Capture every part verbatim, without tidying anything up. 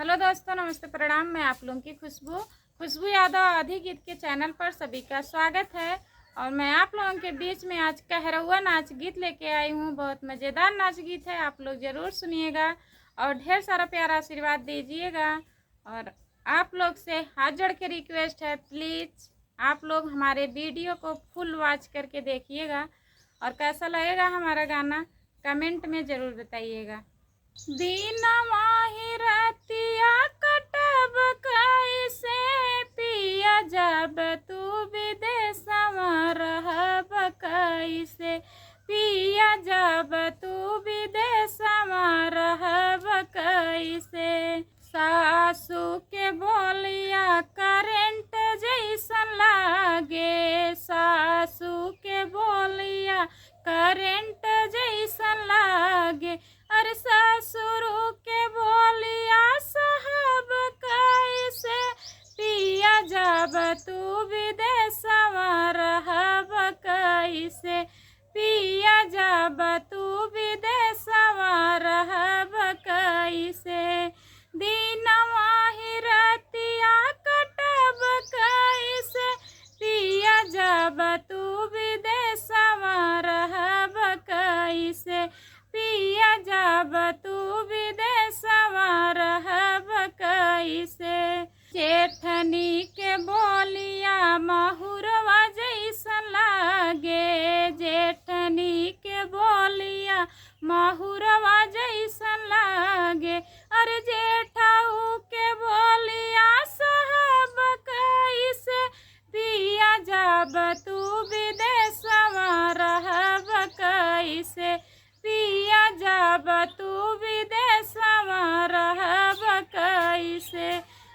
हेलो दोस्तों, नमस्ते, प्रणाम। मैं आप लोगों की खुशबू, खुशबू यादव अवधी गीत के चैनल पर सभी का स्वागत है। और मैं आप लोगों के बीच में आज कहरौआ नाच गीत लेके आई हूँ। बहुत मज़ेदार नाच गीत है, आप लोग ज़रूर सुनिएगा और ढेर सारा प्यारा आशीर्वाद दीजिएगा। और आप लोग से हाथ जोड़ के रिक्वेस्ट है, प्लीज आप लोग हमारे वीडियो को फुल वॉच करके देखिएगा और कैसा लगेगा हमारा गाना, कमेंट में ज़रूर बताइएगा। दिनवा ही रतिया कटब कैसे, पिया जब तू विदेशवा रहब कैसे, पिया जब तू विदेशवा रहब कैसे। सासू के बोलिया करंट जैसन लागे, सासू के बोलिया करंट जैसन लागे। अरे ससुर के बोलिया सहब कैसे, पिया जब तू विदेशवा रहब कैसे, पिया जब तू विदेशवा रहब कैसे। दिनवा ही रतिया कटब कैसे, पिया जब तू विदेशवा रहब कैसे, पिया जब तू विदेशवा रहब कैसे। जेठनी के बोलिया महुरवा जैसन लागे, जेठनी के बोलिया महुरवा जैसन लागे। अरे जेठऊ के बोलिया सहब कैसे, पिया जब तू विदेशवा रहब कैसे, पिया जब तू विदेशवा रहब कैसे।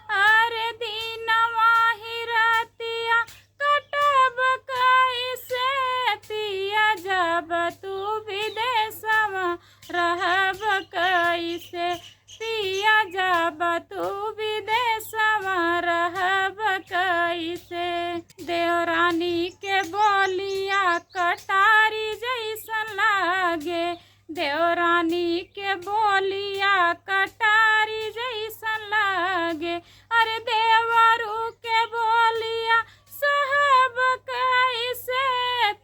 अरे दिनवा ही रतिया कटब कैसे, पिया जब तू विदेशवा रहब कैसे, पिया जब तू विदेशवा रहब कैसे। देवरानी के बोलिया कटारी जैसन लागे, देवरानी के बोलिया कटारी जैसन लागे। अरे देवरू के बोलिया सहब कैसे,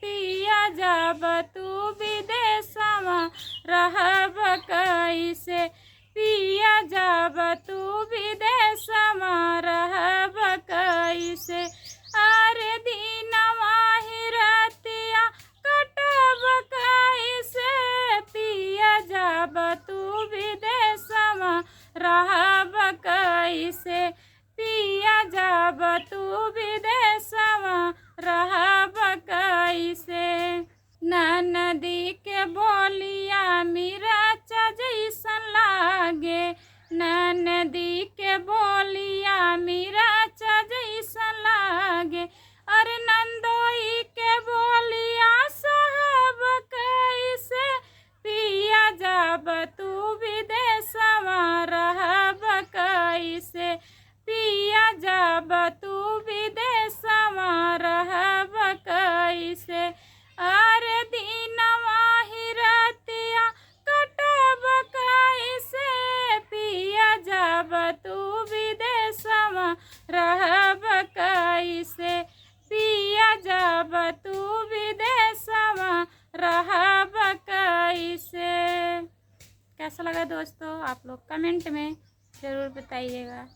पिया जब तू विदेशवा रहब कैसे, पिया जब तू विदेशवा रहब कैसे। अरे दिनवा ही रतिया कटब कैसे, पिया जब तू विदेशवा रहब कैसे, पिया जब तू विदेशवा रहब कैसे। ननदी के बोलिया मिरचा जैसन लागे, ननदी के बोलिया मिरचा जैसन लागे। अरे नंदोई के बोलिया सहब कैसे, पिया जब तू विदेशवा रहब कैसे, पिया जब तू विदेशवा रहब कैसे। अरे दिनवा ही रतिया कटब कैसे, पिया जब तू विदेशवा रहब कैसे, पिया जब तू विदेशवा रहब कैसे। कैसा लगा दोस्तों, आप लोग कमेंट में ज़रूर बताइएगा।